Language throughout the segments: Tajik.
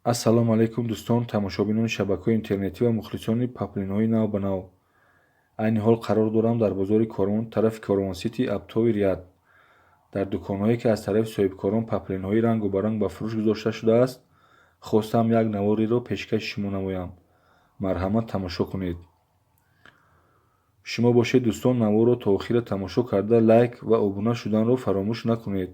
Ассалому алайкум, дӯстон, тамошобинони шабакаҳои интернетӣ ва мухлисони паплинҳои нав ба нав. Айни ҳол қарор дорам дар бозори Корвон, тарафи Корвонсити Оптовый ряд, дар дуконҳое, ки аз тарафи соҳибкорон паплинҳои рангу баранг ба фурӯш гузошта шудааст. Хостам як навориро пешкаши шумо намоям. Марҳамат, тамошо кунед. Шумо бошед, дӯстон, наворро то охира тамошо карда, лайк ва обуна шуданро фаромӯш накунед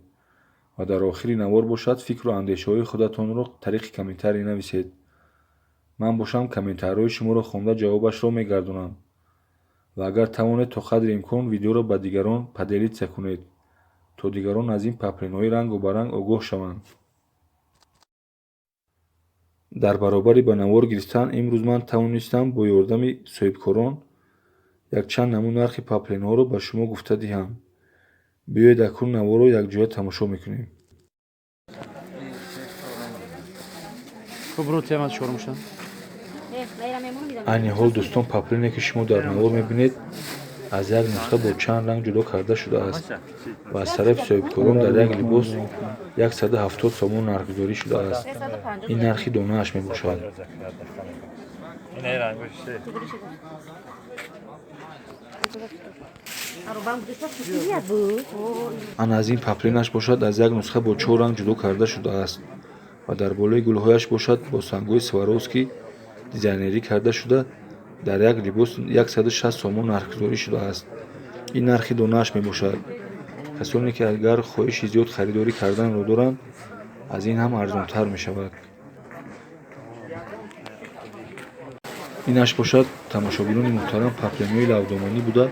ва дар охири навор бошад, фикру андешаҳои худатонро тариқи комментарий нависед. Ман бошам, комментарийҳои шуморо хонда, ҷавобашро мегардонам. Ва агар тавонед, то қадри имкон видеоро ба дигарон поделиться кунед, то дигарон аз ин паплинҳои рангу баранг огоҳ шаванд. Дар баробари ба навор гирифтан, имрӯз ман тавонистам бо ёрдами соҳибкорон якчанд намуд нархи паплинҳоро ба шумо гуфта диҳам. Биёед, акнун наворро якҷоя тамошо мекунем. Айни ҳол, дӯстон, паплине, ки шумо дар навор мебинед, аз як нусха бо чанд ранг ҷудо карда шудааст ва аз тарафи соҳибкорон дар як либос 170 сомон нархгузорӣ шудааст. Ин нархи донааш мебошад. Ана аз ин паплинаш бошад, аз як нусха бо чор ранг ҷудо карда шудааст ва дар болои гулҳояш бошад, бо сангҳои Сваровский дизайнерӣ карда шуда, дар як либос 160 сомон нархгузорӣ шудааст. Ин нархи донааш мебошад. Касоне ки агар хоҳиши зиёд харидорӣ карданро доранд, аз ин ҳам арзонтар мешавад. Инаш бошад, тамошобинони муҳтарам, паплинҳои лавдоманӣ буда,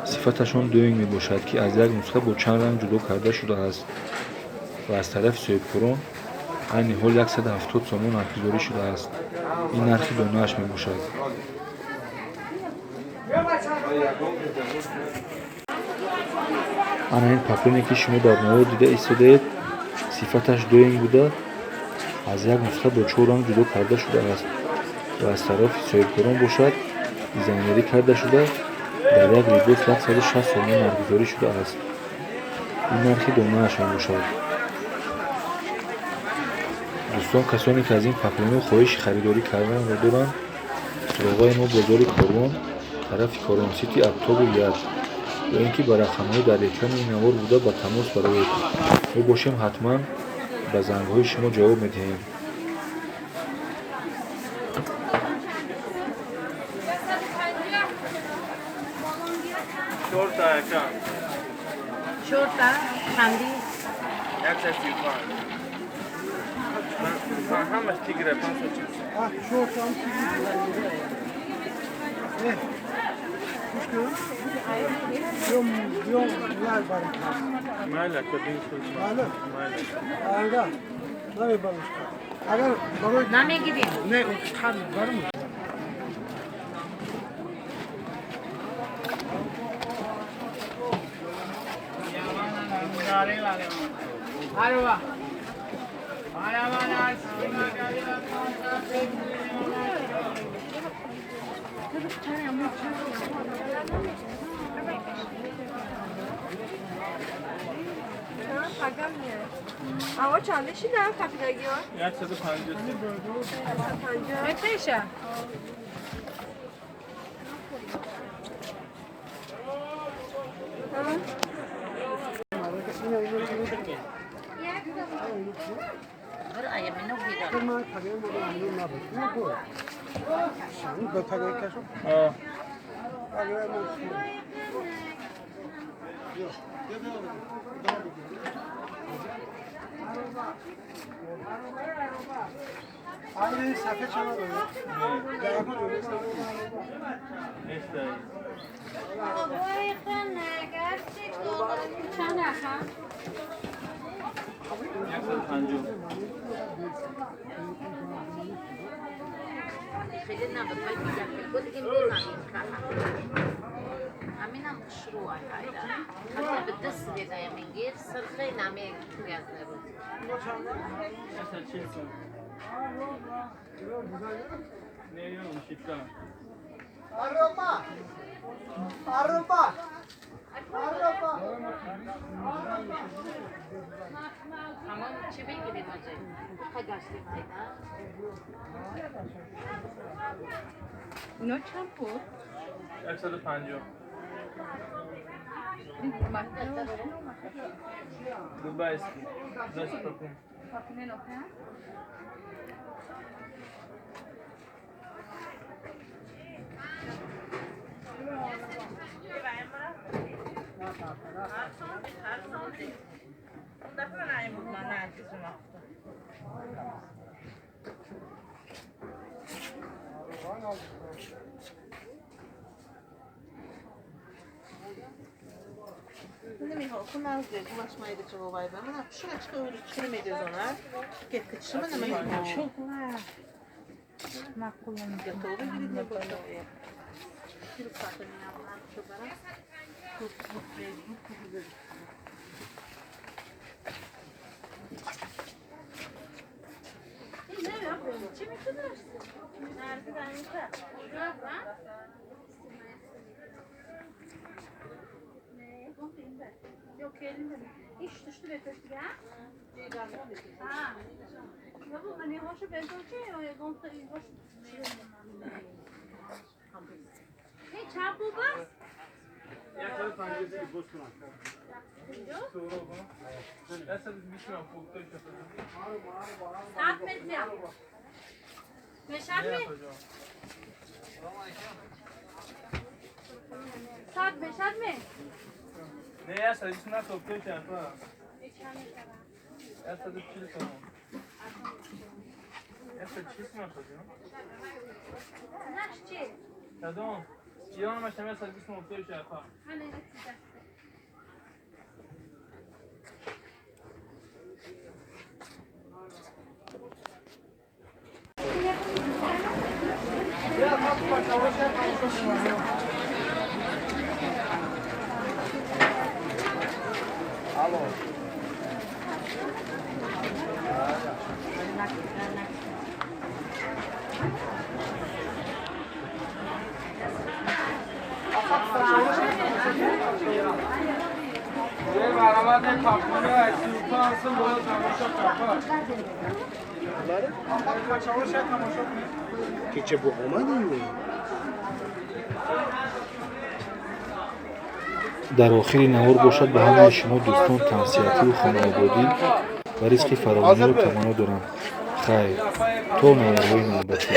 сифаташон доим мебошад, ки аз як нусха бо чанд ранг ҷудо карда шудааст ва аз тарафи соҳибкорон айни ҳол 170 сомон нархгузорӣ шудааст. Ин нархи донааш мебошад. Ана ин паплине, ки шумо дар навор дида истодаед, сифаташ доим буда, аз як нусха бо чор ранг ҷудо карда шудааст ва аз тарафи соҳибкорон бошад, дизайнерӣ карда шуда, дар як либос 160 сомон нархгузорӣ шудааст. Ин нархи донааш мебошад. Дӯстон, касоне ки аз ин паплинҳо хоҳиши харидорӣ карданро доранд, суроғаи мо бозори Корвон, тарафи Корвонсити Оптовый ряд, ё ин ки ба рақамҳои дар экрани ин навор буда ба тамос бароед. Мо бошем, ҳатман ба зангҳои шумо ҷавоб медиҳем. Чорта чанди? 135. Ҳамаш тигра 540. Чортам тигр. Майла, Намегирем. Не, барм. اما چنده شیدم خفیدگی ها؟ 150. 150. Метеша. صفحه چند داره؟ چند رقم؟ 150. خیلی نبود همینم شروع حتی به دست دیده منگیر سرخه نمی گزنه بود. 140 سوم. Arroba! Arroba! Ҳамон чӣ мегирем оҷа? Ха гаштем айда. اینا چند بود؟ 150. Дубайский. Даст парфюм. چند بود بس؟ 153. صد متر مشد می؟ صد مشد می؟ نه 129 توپ 140 تومن. 140 تومن کجا؟ نش چی؟ کدوم؟ ایران ما شما 129 توپ. همه که چه اومدیم. Дар охири навор бошад, ба ҳамаи шумо дӯстон тансиҳативу хонаободӣ ва ризқи фаровониро таманно дорам. Хайр, то наворҳои навбатӣ.